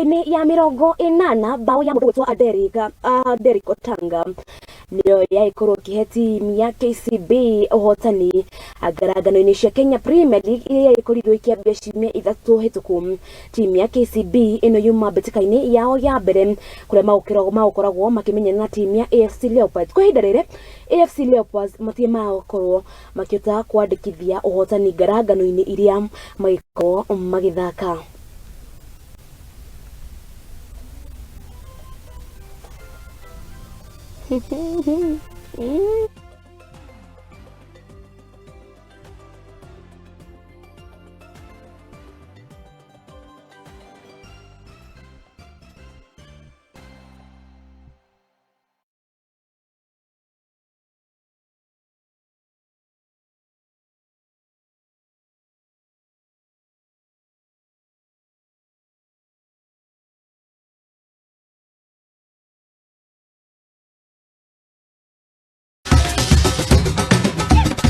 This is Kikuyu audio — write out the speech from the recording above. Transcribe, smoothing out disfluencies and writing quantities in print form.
Ndagĩka-inĩ ya 80 bao ya mũndũ gwĩtwo Derrick, Derrick Otanga nĩyo yagĩkorwo ĩkĩhe timu ya KCB ũhotani ngarangano-inĩ cia Kenya Premier League iria yagĩkorirwo ikĩambia ciumia 3 hĩtũku. Timu ya KCB ĩno yuma mbĩtĩka-inĩ yao ya mbere kũrĩa magũkoragwo makĩmenyana na timu ya AFC Leopards. Kwa ihinda rĩrĩ AFC Leopards matirĩ marakorwo makĩhota kwandĩkithia ũhotani ngarangano-inĩ iria magĩkorwo magĩthaka.